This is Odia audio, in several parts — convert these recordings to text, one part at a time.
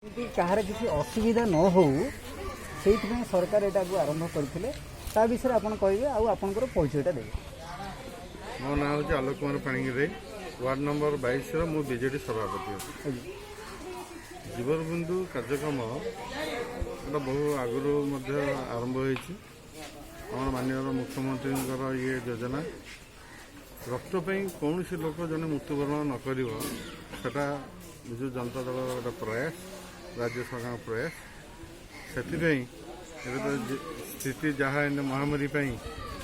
ଯେମିତି କାହାର କିଛି ଅସୁବିଧା ନ ହେଉ, ସେଇଥିପାଇଁ ସରକାର ଏଇଟାକୁ ଆରମ୍ଭ କରିଥିଲେ। ତା ବିଷୟରେ ଆପଣ କହିବେ ଆଉ ଆପଣଙ୍କର ପରିଚୟଟା ଦେବେ। ମୋ ନାଁ ହେଉଛି ଆଲୋକ କୁମାର ପାଣିଗ୍ରାହୀ। ୱାର୍ଡ଼ ନମ୍ବର 22ର ମୁଁ ବିଜେଡ଼ି ସଭାପତି ଅଛି। ଜୀବନ ବିନ୍ଦୁ କାର୍ଯ୍ୟକ୍ରମ ଏଟା ବହୁ ଆଗରୁ ମଧ୍ୟ ଆରମ୍ଭ ହୋଇଛି। ଆମର ମାନ୍ୟବର ମୁଖ୍ୟମନ୍ତ୍ରୀଙ୍କର ଇଏ ଯୋଜନା, ରକ୍ତ ପାଇଁ କୌଣସି ଲୋକ ଜଣେ ମୃତ୍ୟୁବରଣ ନ କରିବ, ସେଟା ବିଜୁ ଜନତା ଦଳର ଗୋଟେ ପ୍ରୟାସ, ରାଜ୍ୟ ସରକାରଙ୍କ ପ୍ରୟାସ। ସେଥିପାଇଁ ଏବେ ତ ସ୍ଥିତି ଯାହା ଏଇନେ ମହାମାରୀ ପାଇଁ,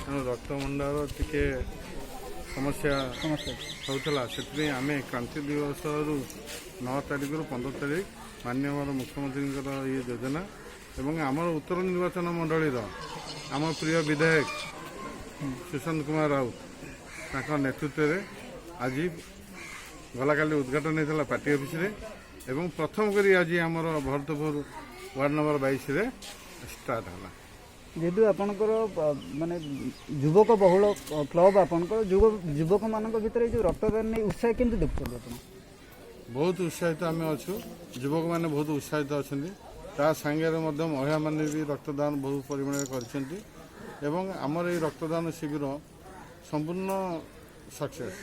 ତେଣୁ ରକ୍ତଭଣ୍ଡାର ଟିକେ ସମସ୍ୟା ସମସ୍ତେ ହେଉଥିଲା। ସେଥିପାଇଁ ଆମେ କ୍ରାନ୍ତି ଦିବସରୁ 9 ତାରିଖରୁ 15 ତାରିଖ ମାନ୍ୟବର ମୁଖ୍ୟମନ୍ତ୍ରୀଙ୍କର ଇଏ ଯୋଜନା ଏବଂ ଆମର ଉତ୍ତର ନିର୍ବାଚନ ମଣ୍ଡଳୀର ଆମ ପ୍ରିୟ ବିଧାୟକ ସୁଶାନ୍ତ କୁମାର ରାଉତ, ତାଙ୍କ ନେତୃତ୍ୱରେ ଆଜି ଗଲାକାଲି ଉଦ୍ଘାଟନ ହେଇଥିଲା ପାର୍ଟି ଅଫିସରେ ଏବଂ ପ୍ରଥମ କରି ଆଜି ଆମର ଭରତପୁର ୱାର୍ଡ଼ ନମ୍ବର 22ରେ ଷ୍ଟାର୍ଟ ହେଲା। ଯେହେତୁ ଆପଣଙ୍କର ମାନେ ଯୁବକ ବହୁଳ କ୍ଲବ, ଆପଣଙ୍କର ଯୁବକମାନଙ୍କ ଭିତରେ ଏଇ ଯେଉଁ ରକ୍ତଦାନ ନେଇ ଉତ୍ସାହ କେମିତି ଦେଖୁଛନ୍ତି ଆପଣ? ବହୁତ ଉତ୍ସାହିତ ଆମେ ଅଛୁ। ଯୁବକମାନେ ବହୁତ ଉତ୍ସାହିତ ଅଛନ୍ତି। ତା ସାଙ୍ଗରେ ମଧ୍ୟ ମହିଳାମାନେ ବି ରକ୍ତଦାନ ବହୁ ପରିମାଣରେ କରିଛନ୍ତି ଏବଂ ଆମର ଏଇ ରକ୍ତଦାନ ଶିବିର ସମ୍ପୂର୍ଣ୍ଣ ସକ୍ସେସ୍।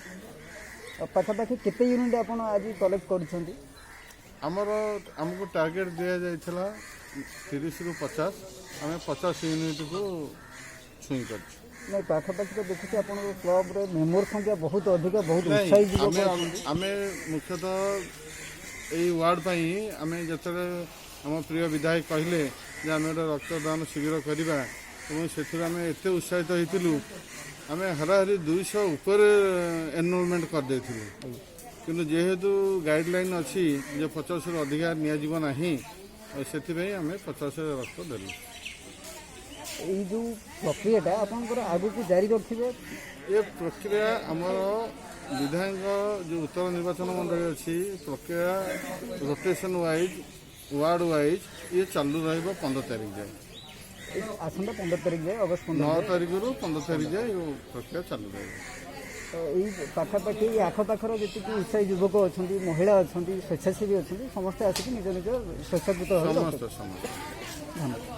ଆଉ ପାଖାପାଖି କେତେ ୟୁନିଟ୍ ଆପଣ ଆଜି କଲେକ୍ଟ କରିଛନ୍ତି? ଆମକୁ ଟାର୍ଗେଟ୍ ଦିଆଯାଇଥିଲା 30ରୁ 50। ଆମେ 50 ୟୁନିଟ୍କୁ ଛୁଇଁ କରିଛୁ। ନାଇଁ, ପାଖାପାଖି ତ ଦେଖୁଛି ଆପଣଙ୍କ କ୍ଲବରେ ମେମ୍ବର ସଂଖ୍ୟା ବହୁତ ଅଧିକ, ବହୁତ ନାଇଁ, ଉତ୍ସାହୀ ଯୁବକ ଆମେ ଅଛନ୍ତି। ଆମେ ମୁଖ୍ୟତଃ ଏଇ ୱାର୍ଡ଼ ପାଇଁ ଆମେ ଯେତେବେଳେ ଆମ ପ୍ରିୟ ବିଧାୟକ କହିଲେ ଯେ ଆମେ ଗୋଟେ ରକ୍ତଦାନ ଶିବିର କରିବା ଏବଂ ସେଥିରେ ଆମେ ଏତେ ଉତ୍ସାହିତ ହେଇଥିଲୁ, ଆମେ ହାରାହାରି 200 ଉପରେ ଏନରୋଲମେଣ୍ଟ କରିଦେଇଥିଲୁ। କିନ୍ତୁ ଯେହେତୁ ଗାଇଡ଼ଲାଇନ୍ ଅଛି ଯେ 50ରୁ ଅଧିକା ନିଆଯିବ ନାହିଁ, ଆଉ ସେଥିପାଇଁ ଆମେ 50 ରକ୍ତ ଦେଲୁ। ଏଇ ଯେଉଁ ପ୍ରକ୍ରିୟାଟା ଆପଣଙ୍କର ଆଗକୁ ଜାରି ରଖିବେ? ଏ ପ୍ରକ୍ରିୟା ଆମର ବିଧାୟକ ଯେଉଁ ଉତ୍ତର ନିର୍ବାଚନ ମଣ୍ଡଳୀ ଅଛି, ପ୍ରକ୍ରିୟା ରୋଟେସନ୍ ୱାଇଜ୍, ୱାର୍ଡ଼ ୱାଇଜ୍ ଇଏ ଚାଲୁ ରହିବ 15 ତାରିଖ ଯାଏ। ଏଇ ଆସନ୍ତା 15 ତାରିଖ ଯାଏ, ଅଗଷ୍ଟ 15 9 ଯାଏ। ତାରିଖରୁ 15 ତାରିଖ ଯାଏ ଏ ପ୍ରକ୍ରିୟା ଚାଲୁ ରହିବ। ତ ଏଇ ପାଖାପାଖି ଏଇ ଆଖପାଖର ଯେତିକି ଉତ୍ସାହୀ ଯୁବକ ଅଛନ୍ତି, ମହିଳା ଅଛନ୍ତି, ସ୍ୱେଚ୍ଛାସେବୀ ଅଛନ୍ତି, ସମସ୍ତେ ଆସିକି ନିଜ ନିଜ ସ୍ୱେଚ୍ଛାକୃତ ଭାବେ ସମସ୍ତେ, ସମସ୍ତେ। ଧନ୍ୟବାଦ।